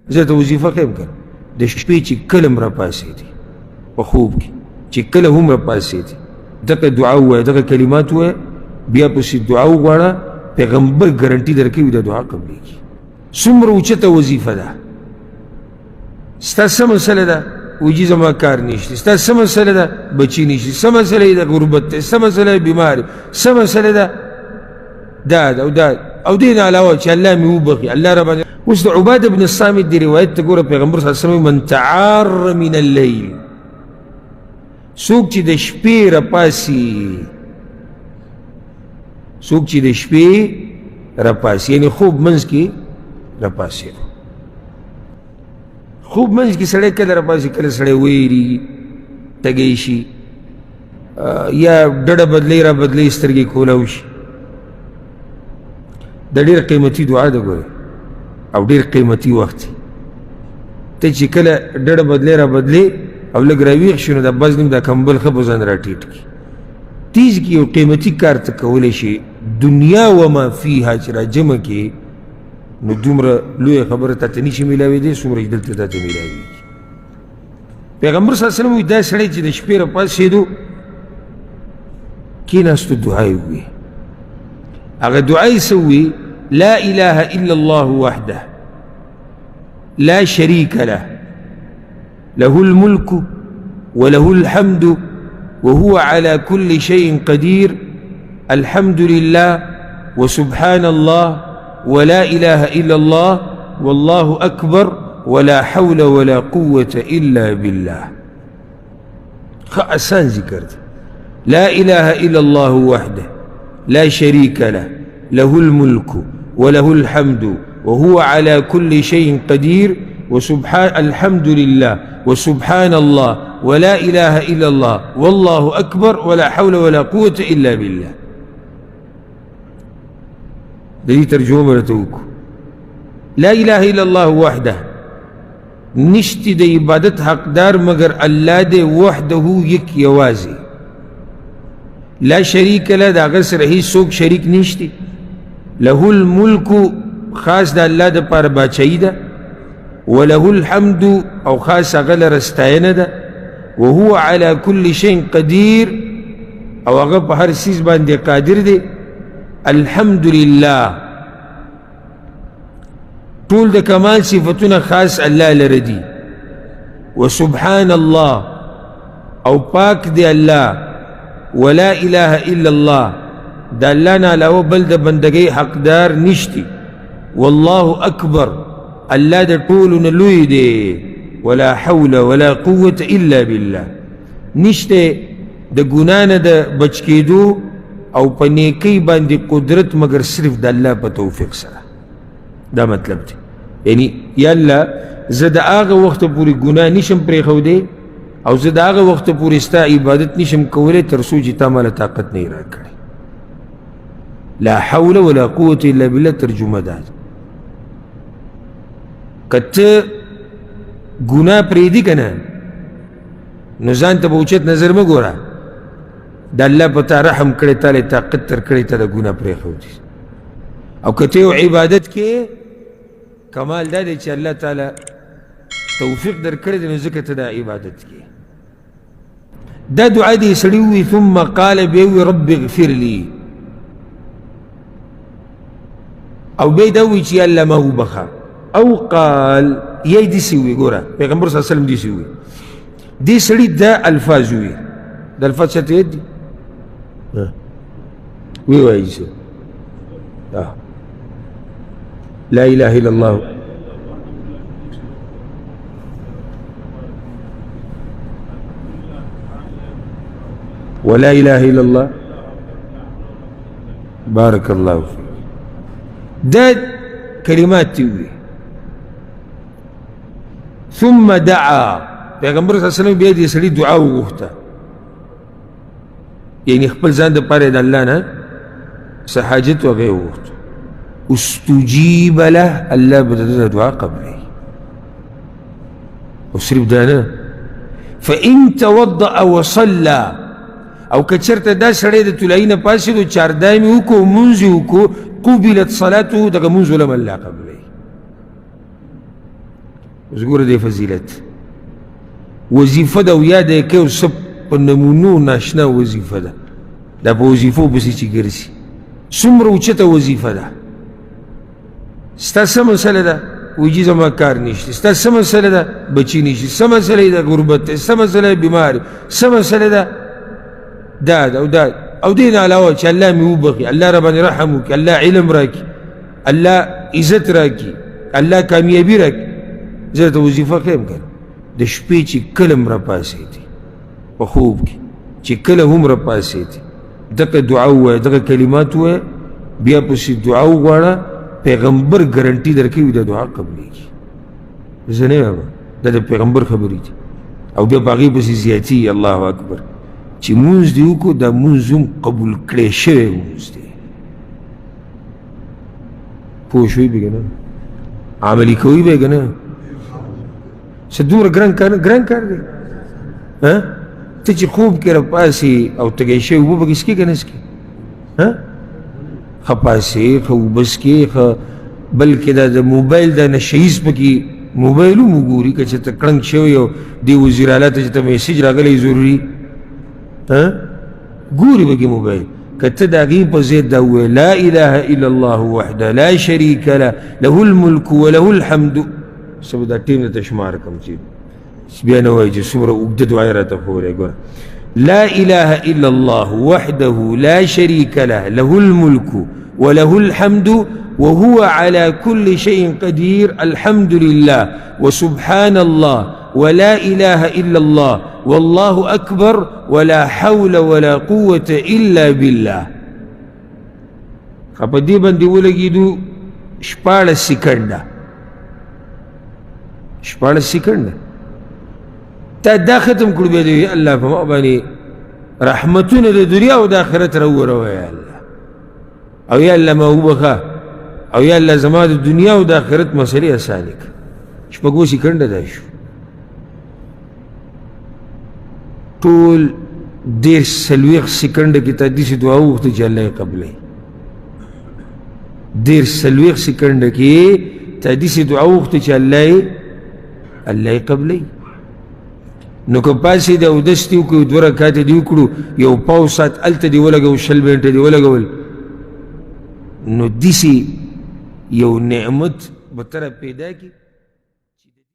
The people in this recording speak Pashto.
زه ته وظیفه ښیم که د شپې چې کله هم راپاڅېدې په خوب کې چې کله هم راپاڅېدې دغه دعا ووایه، دغه کلمات ووایه، بیا پسې دعا وغواړه، پیغمبر ګارنټي درکوي دا دعا قبلېږي. څومره اوچته وظیفه ده. ستا څه مسله ده؟ وایي جي زما کار نشته. ستا څه مسله ده؟ بچي نشته. څه مسله یې ده؟ غربت دی. څه مسله یې؟ بیمار. څه مسله ده؟ دا ده او دا او دې نه علاوه چې الله مې وبخښي، الله را باندې. اوس د عباده بن الصامت دې روایت ته ګوره، پیغمبر صلی الله علیه وسلم من تعار من اللیل، څوک چې د شپې راپاسي، څوک چې د شپې راپاسي، یعنې خوب منځ کې راپاسي، خوب منځ کې سړی کله راپاسي، کله سړی ویریږي، تږی شي، یا ډډه بدلې را بدلې سترګې کولاو شي. دا ډېر قیمتي دعا ده ګورې، او ډېر قیمتي وخت دی. ته چې کله ډډه بدلې را بدلې او لږ راویښ شي، نو دا بز نیم دا کمبل ښه په ځان راټیټ کړي. تیز کې یو قیمتي کار ته کولی شي، دنیا وما فیها چې راجمع کړي، نو دومره لویه خبره تا ته نشي میلاوېدی څومره چې دلته تا ته میلاوېږي. پیغمبر صلی الله علیه وسلم وایي دا سړی چې د شپې راپاڅېدو کېناستو دعا یې وویې. هغه دعا یې څه وویې؟ لا اله الا الله وحده لا شریک له له الملك وله الحمد وهو على كل شيء قدير الحمد لله وسبحان الله ولا إله إلا الله والله أكبر ولا حول ولا قوة إلا بالله. ښه اسان ذکر دی. لا إله إلا الله وحده لا شريك له له الملك وله الحمد وهو على كل شيء قدير وسبحان الحمد لله وسبحان الله ولا إله إلا الله والله أكبر ولا حول ولا قوة إلا بالله. د دې ترجمه به راته وکړو. لا إله إلا الله وحده، نشتی د عبادت حقدار مګر الله دی، وحده یک یوازې، لا شریک له، د هغه سره هیڅوک شریک نشتی، له الملک خاص د الله دپاره باچایي ده، وله الحمد او خاص هغه لره ستاینه ده، وهو على كل شيء قدیر او هغه په هر څیز باندې قادر دی. الحمد لله ټول د کمال صفتونه خاص الله لره دي، وسبحان الله او پاک دی الله، ولا اله الا الله د الله نه علاوه بل د بندګۍ حقدار نشتی، والله اکبر الله د ټولو نه لوی دی، ولا حول ولا قوة الا بالله نشته د ګناه نه د بچ کېدو او په نیکۍ باندې قدرت مګر صرف د الله په توفیق سره. دا مطلب دی، یعنی یا الله زه د هغه وخته پورې ګناه نشم پرېښودی او زه د هغه وخته پورې ستا عبادت نشم کولی تر څو چې تا ماله طاقت نه راکړی. لا حول ولا قوة الا بالله ترجمه ده. که ته ګناه پرېږدي که نه، نو ځان ته به اوچت نظر مه ګوره، د الله په تا رحم کړی، تا له طاقت درکړی، ته د ګناه پرېښودي. او که ته یو عبادت کې کمال دا دی چې الله تعالی توفیق درکړی دی، نو ځکه ته دا عبادت کې. دا دعا دې سړي ووي، ثم قال بیا ووي رب اغفر لي، او بیا دا ووي چې الله ما وبخښه، او قال یا یې داسې ووي. ګوره پیغمبر صلی الله علیه وسلم داسې ووي، دې سړي دا الفاظ ووي. دا الفاظ چاته یاد دي؟ وی وایي څه؟ لا اله الا الله ولا اله الا الله. بارك الله فيك. دا کلمات وي. ثم دعا، پیغمبر صلی الله علیه وسلم بیا دې سړي دعا وغوښته، یعنی خپل ځان دپاره د الله نه څه حاجت هغه یې وغوښت، استجیب له، الله به د ده دعا قبلوي. او صرف دا نه، فإن توضأ وصلى، او که چېرته دا سړی د طلایي نه پاڅېدو، چاردای مې وکړو، لمونځ یې وکړو، قبلت صلاته، دغه لمونځ ولم الله قبلوي. اوس ګوره دې فضیلت وظیفه ده او یاده یې کوي، څه په نمونو ناشنا وظیفه ده، دا په وظیفو پسې چې ګرځي څومره اوچته وظیفه ده. ستا څه مسله ده؟ وایي جي زما کار نشته. ستا څه مسله ده؟ بچي نشته. څه مسله ده؟ غربت ده. څه مسله ده؟ بیمار. څه مسله ده؟ دا ده او دا او دې نه علاوه چې الله مې وبخښي، الله را باندې رحم وکړي، الله علم راکړي، الله عزت راکړي، الله کامیابي راکړي. زه درته وظیفه ښیم که نه، د شپې چې کله هم راپاڅېدې په خوب کې، چې کله هم راپاڅېدې دغه دعا ووایه، دغه کلمات ووایه، بیا پسې دعا وغواړه، پیغمبر ګرنټي درکوي دا دعا قبلېږي. زه نه وایم، دا د پیغمبر خبرې دي. او بیا په هغې پسې زیاتي الله اکبر چې مونځ دې وکړو، دا مونځ هم قبول کړی شوی مونځ دی. پوه شوي به که نه؟ عملي کوي به که نه؟ څه دومره ګران کار نه، ګران کار دی. ته چې خوب کې راپاڅې او تږی شوی اوبه پکې څکې که نه څکې؟ ښه پاڅې، ښه اوبه څکې، ښه بلکې دا د موبایل دا نشه ییز پکې موبایل هم وګوري، که چېرته کړنګ شوی او دې وزیر اعلی ته چې ته میسج راغلی ضروري ګوري پکې موبایل. که ته د هغې په ځای دا ووایې لا اله الا الله وحده لا شریک له له الملک وله الحمد، څه به دا ټیم درته شمار کړم چې بیا نه وایي چې څومره اوږده دعا یې راته ښوولې. ګوره لا اله الا الله وحده لا شريك له له الملك وله الحمد وهو على كل شيء قدير الحمد لله وسبحان الله ولا اله الا الله والله اکبر ولا حول ولا قوة الا بالله. په دې باندې ولګېدو 16 سیکنډه، 16 سیکنډه تا دا ختم کړو، بیا دې الله په ما باندې رحمتونه د دنیا او د آخرت راووروه یا الله، او یا الله ما وبخښه، او یا الله زما د دنیا او د آخرت مسئلې اسانې کړه. شپږو سیکنډه دا شو. ټول 30 40 سیکنډه کې تا داسې دعا وغوښته چې الله یې قبلوي. 30 40 سیکنډه کې تا داسې دعا وغوښته چې الله یې قبلوي. نو که پاسې د اودس دې وکړو، 2 رکعاته دې وکړو، یو پاو ساعت هلته دې ولګول، 20 منټه دې ولګول، نو داسې یو نعمت به ته را پیدا کړي.